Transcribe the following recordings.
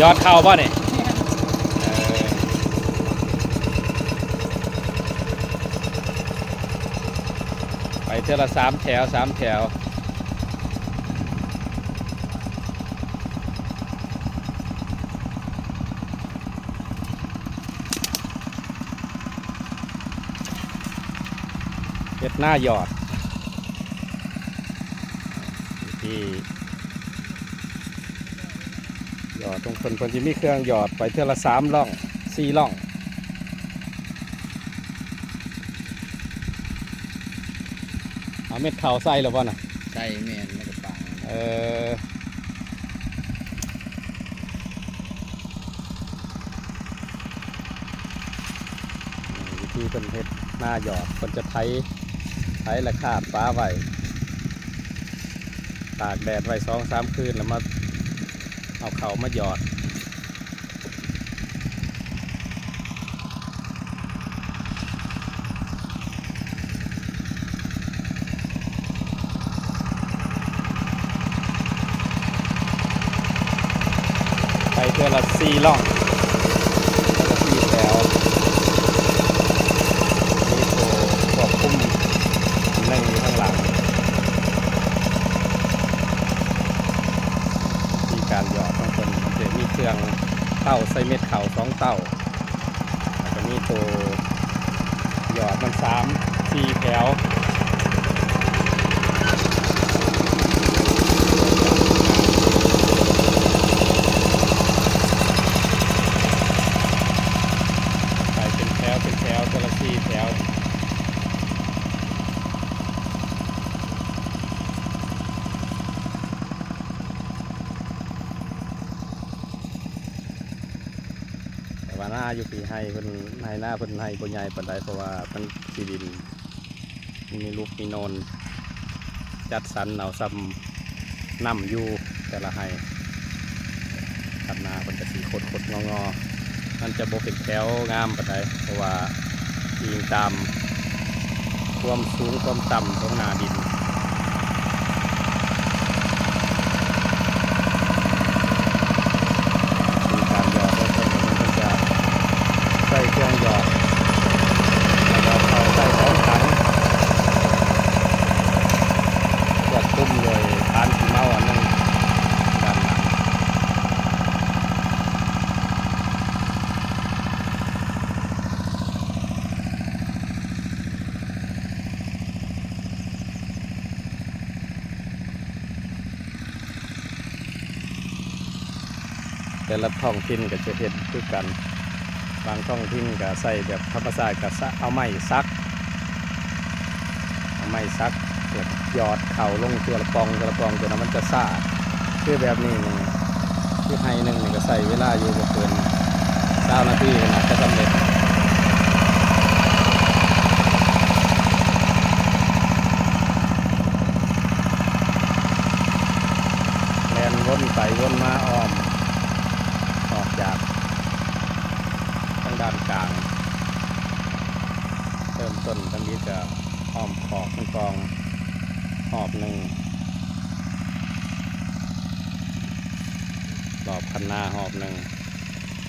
ຢອດເຂົ້າບໍ່ນີ້? ເອີ ໄປເທື່ອລະສາມແຖວ ສາມແຖວ. ເຮັດນາຢອດ ທີ່ຢອດຂອງເພິ່ນ ເພິ່ນຊິມີເຄື່ອງຢອດໄປເທື່ອລະສາມລ່ອງ ສີ່ລ່ອງ. ເອົາເມັດເຂົ້າໃສ່ແລ້ວບໍ່ນະ? ໃສ່ ແມ່ນ ໃນກະປາງ. ເອີ ວິທີເພິ່ນເຮັດນາຢອດ ເພິ່ນຈະໄຖ ໄຖແລ້ວຄາດຝາໄວ້ ຕາກແດດໄວ້ສອງສາມຄືນ ແລ້ວມາເອົາເຂົ້າມາຢອດ. ໄປເທື່ອລະສີ່ລ່ອງ ເທື່ອລະສີ່ແຖວ ມີໂຕຄວບຄຸມໜຶ່ງຢູ່ຂ້າງຫຼັງ. ວິທີການຢອດຂອງເພິ່ນ ເພິ່ນຈະມີເຄື່ອງເຕົ້າໃສ່ເມັດເຂົ້າສອງເຕົ້າ ແລ້ວກະມີໂຕຢອດມັນສາມສີ່ແຖວ. ໃສ່ເປັນແຖວເປັນແຖວ ເທື່ອລະສີ່ແຖວ. ແຕ່ວ່ານາຢູ່ພີ້ໄຮ່ເພິ່ນ ໄຮ່ນາເພິ່ນໄຮ່ບໍ່ໃຫຍ່ປານໃດ ເພາະວ່າມັນທີ່ດິນມີລຸບມີໂນນ ຈັດສັນເອົາຊ່ຳນ້ຳຢູ່ແຕ່ລະໄຮ່. ຄັນນາເພິ່ນກະຊິຄົດໆງໍໆ ມັນຈະບໍ່ເປັນແຖວງາມປານໃດ ເພາະວ່າອີງຕາມຄວາມສູງຄວາມຕ່ຳຂອງໜ້າດິນ. ວິທີການຢອດຂອງເພິ່ນ ເພິ່ນຈະໃຊ້ເຄື່ອງຢອດ ແລ້ວກໍເຂົ້າໃສ່ຂອງຂັງ ຄວບຄຸມໂດຍຄານຂີ້ເມົາອັນໜຶ່ງດ້ານຫຼັງ. ແຕ່ລະທ້ອງຖິ່ນກະຈະເຮັດຄືກັນ ບາງທ້ອງຖິ່ນກະໃຊ້ແບບທຳມະຊາດ ກະສະ ເອົາໄມ້ສັກ ເອົາໄມ້ສັກ ແບບຢອດເຂົ້າລົງເທື່ອລະປ່ອງ ເທື່ອລະປ່ອງ ຈົນວ່າມັນຈະຊ້າ. ຄືແບບນີ້ນີ້ ຄືໄຮ່ໜຶ່ງນີ້ກະໃຊ້ເວລາຢູ່ບໍ່ເກີນຊາວນາທີ ໜ້າຈະສຳເລັດ. ແລ່ນວົນໄປວົນມາອ້ອມ ອອກຈາກທາງດ້ານກາງ ເລີ່ມຕົ້ນທຳອິດກະອ້ອມຂອບມັນກ່ອນຮອບໜຶ່ງ ລອບຄັນນາຮອບໜຶ່ງ.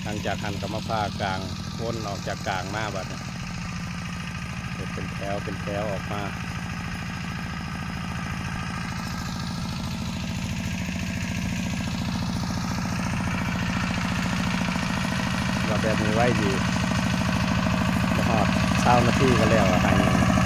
ຫຼັງຈາກຫັ້ນກະມາຜ່າກາງ ວົນອອກຈາກກາງມາບາດນີ້ ເຮັດເປັນແຖວເປັນແຖວອອກມາ ວ່າແບບນີ້ໄວດີ ບໍ່ຮອດຊາວນາທີກະແລ້ວລະໄຮ່ໜຶ່ງ.